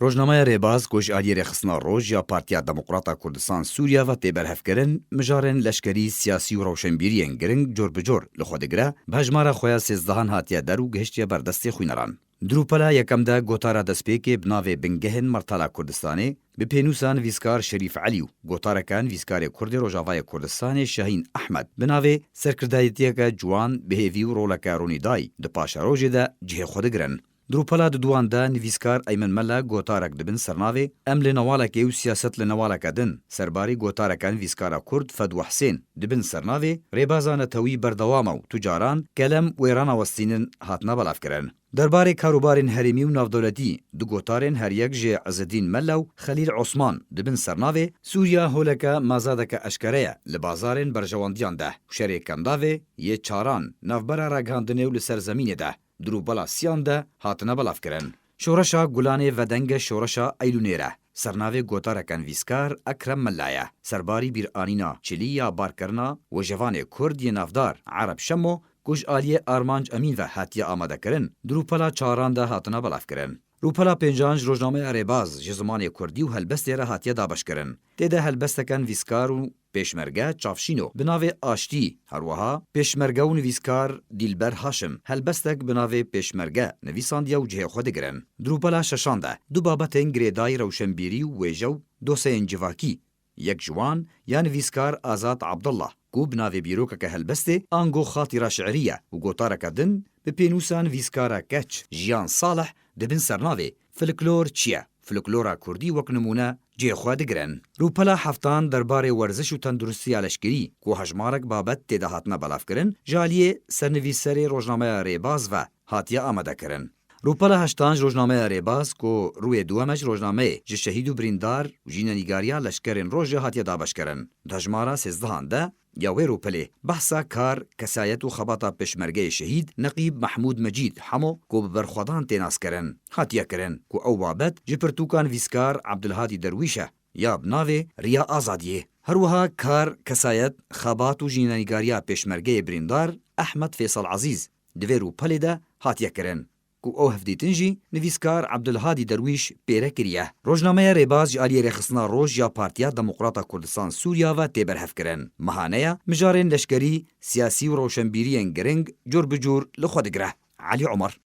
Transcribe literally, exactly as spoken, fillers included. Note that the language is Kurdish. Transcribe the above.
Rojnameya Rêbaz ku ji aliyê Rêxistina Roj ya Partiya Demokrata Kurdistan Sûriya ve tê berhevkirin, mijarên leşkerî, siyasî û rewşenbîriyên giring cor bi cor li xwe digire, bi hejmara xwe ya sêzdehan hatiye der û gihiştiye ber destê xwîneran. Di rûpela yekem de gotara destpêkê bi navê Bingehên Mertala Kurdistanê bi pênûsa nivîskar Şerîf Elî û gotareke nivîskarê Kurdê Rojavayê Kurdistanê Şahîn Ehmed bi navê Serkirdayetiyeke ciwan, bi hêvî û roleke ronîdayî di paşerojê de cihê xwe digirin. Di rûpela diduwan de nivîskar Eymen Mela gotarek di bin sernavê Em li newalekê û siyaset li newaleke din, serbarî gotareke nivîskara Kurd Fedwa Hisên, di bin sernavê Rêbaza netewî berdewam e û tu caran kelem wêrana westînin hatine belavkirin. Derbarê karûbarên herêmî û navdewletî du gotarên her yek ji Izedîn Mella û Xelîl Osman di bin sernavê Sûriya holeke mazadeke eşkere ye li bazarên berjewendiyan de û şerê kendavê yê çaran navbera ragihandinê û li ser zemînê de di rûbela siyan de hatine belavkirin. Şoreşa Gulanê vedenge şoreşa Eylûnê re sernavê gotareke nivîskar Ekrem Mella ye. Serbarî bîranîna çilî ya barkirina wejevanê Kurd yê navdar Ereb Şemo ku ji aliyê Armanc Emîn ve hatiye amadekirin, di rûpela çaran de hatine belavkirin. Rûpela pêncan ji rojnameya Rêbaz ji zimanê Kurdî û helbestê re hatiye dabeşkirin. Tê de helbesteke nivîskar û pêşmerge çavşîno bi navê Aştî, her wiha pêşmerge û nivîskar Dîlber Haşim helbestek bi navê Pêşmerge nivîsandiye û cihê xwe digirin. Di rûpela şeşan de du babetên girêdayî rewşenbîrî û wêje û doseyên civakî, yek ji wan ya nivîskar Azad Abdullah ku bi navê bîrokeke helbestê ango xatîra şi'rî ye û gotareke din bi pênûsa nivîskara keç Jiyan Salih di bin sernavê Filiklor çi ye? Filiklora Kurdî wek nimûne cihê xwe digirin. Rûpela heftan derbarê werziş û tenduristiya leşkerî ku hejmarek babet tê de hatine belavkirin, ji aliyê sernivîserê rojnameya Rêbaz ve hatiye amadekirin. Rûpela heştan ji rojnameya Rêbaz ku rûyê duwem e ji rojnameyê ji şehîd û birîndar û jînenîgariya leşkerên rojê hatiye dabeşkirin. Di hejmara sêzdehan de ya wê rûpelê behsa kar, kesayet û xebata pêşmergeyê şehîd Neqîb Mehmûd Mecîd Hemo ku bi berxwedan tê naskirin, hatiye kirin ku ew babet ji pirtûka nivîskar Ebdulhadî Derwîş e ya bi navê Riya Azadiyê. Her wiha kar, kesayet, xebat û jînenîgariya pêşmergeyê birîndar Ehmed Fêsal Ezîz di vê rûpelê de hatiye kirin ku ew hevdîtin jî nivîskar Ebdulhadî Derwîş pêre kiriye. Rojnameya Rêbaz ji aliyê Rêxistina Roj ya Partiya Demokrata Kurdistan Sûriya ve tê berhevkirin. Meha neya mijarên leşkerî, siyasî û rewşenbîriyên giring cûr bi cûr li xwe digire. Elî Omer.